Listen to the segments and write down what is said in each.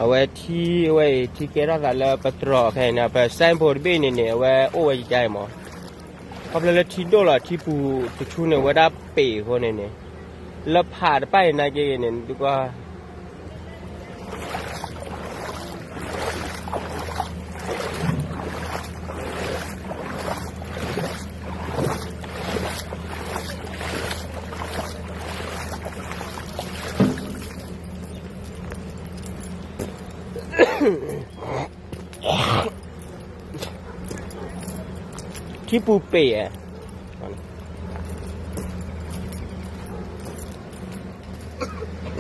အဝဲထံ အဝဲအံၤ ထံကဲထီၣ်သးလၢပတြီၤခဲအံၤန့ၣ် ပ signboard တဘ့ၣ်န့ၣ်န့ၣ် အဝဲအိၣ်ဝဲယကါအံၤမး, ခီဖျိလၢထံဒိၣ်လီၤ ထံပူၤတဆူန့ၣ် ဝဲဒၣ်ပ့ၤအဃိန့ၣ်န့ၣ်, လၢဖးတပၢ်အံၤနာ်က့ဂ့ၤန့ၣ် ဒုးကွၢ် ထံပူၤပ့ၤ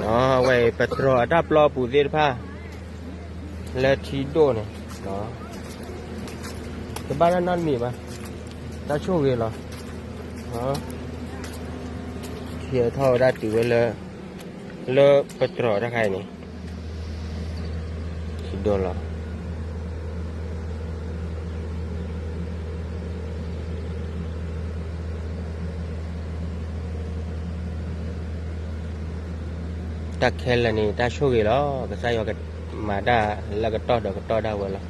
ဧါ, အဝဲပတြီၤအတၢ်ပျီပူၤသ့ၣ်တဖၣ် လၢထံဒိၣ်န့ၣ်, တဘၣ်တၢ်နီတမံၤဘၣ်, တၢ်ဆိၣ်ဂ့ၤလီၤ, ထံထီၣ်ဝဲဒၣ်တုၤဝဲလၢ လၢပတြီၤတခါအံၤန့ၣ် ထံဒိၣ်လီၤ. တၢ်ခဲလၢာ်န့ၣ် တၢ်ဆိၣ်ဂ့ၤလီၤ. ကစၢ်ယွၤကမၤတၢ်လၢကတီၢ်ဒီးကတီၢ်ဒၣ်ဝဲလီၤ.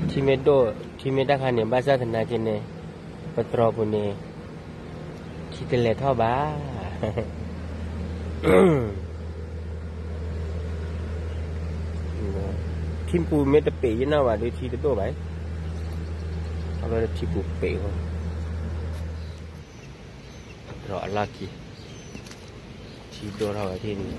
ထံမ့ၢ်ဒိၣ် ထံမ့ၢ်တၢ်ခါန့ၣ် ဘၣ်ဆၣ်သနာ်က့န့ၣ် ပတြီၤပူၤန့ၣ် ထံတလဲၤထီၣ်ဘၣ်. ထံပူၤမ့ၢ်တပ့ၤယနီၣ်ဘၣ်ဒီး ထံတဒိၣ်ဘၣ်, အဝဲထံပူၤပ့ၤအဃိ တြီၤအလီၢ်ခံ ထံဒိၣ်ထီၣ်ဝဲထံၣ်န့ၣ်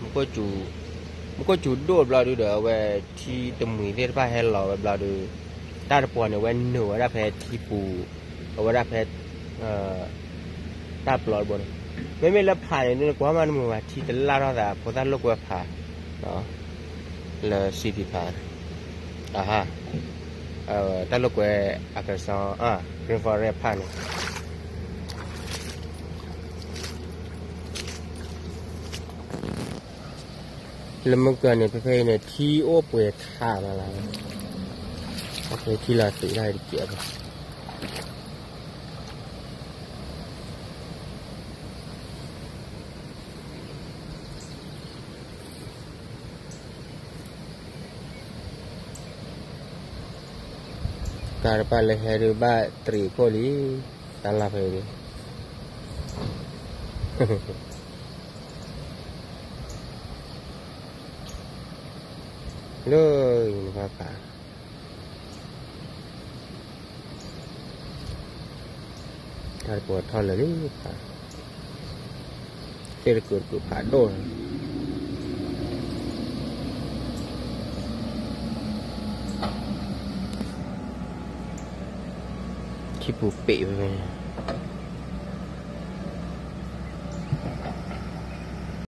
မူခိၣ်စူၤဒိၣ်ဘျီဒုဒီး အဝဲထံတမှံၤသ့ၣ်တဖၣ်ဟဲလီၤဝဲဘျီဒု, တၢ်တပှီၤန့ၣ် အဝဲနုာ်ဝဲဒၣ်ဖဲထံပူၤ, အဝဲဒၣ်ဖဲ တၢ်ပျီတဘိန့ၣ်, မ့မ့ၢ်လၢဖးန့ၣ် နကွၢ်မးနမုာ်ဘၣ် ထံတလၢထီၣ်သး ဖိသၣ်လိာ်ကွဲဖး လၢ city ဖး, အဟါ, တၢ်လိာ်ကွဲ Arkansas, Green Forest ဖးန့ၣ် လၢမုၢ်ကၢၤန့ၣ် ဖဲဖဲအံၤန့ၣ် ထံအိၣ်ပှဲၤထးမးလီၤ, ဖဲထံလီၤသုးတၢ်တကဲးဘၣ်. ကါတပၢ်လၢဟဲဒုးဘၣ်တရံးခိၣ်လံ, တၢ်လီၢ်ဖဲအံၤဒုး လၢနဘၣ်ဖး တၢ်တပှီၤထီၣ်လၢာ်လံဖး, သ့ၣ်တကုာ်တကုာ်ဖးဒိၣ်လီၤ, ထံပူၤပ့ၤဝဲ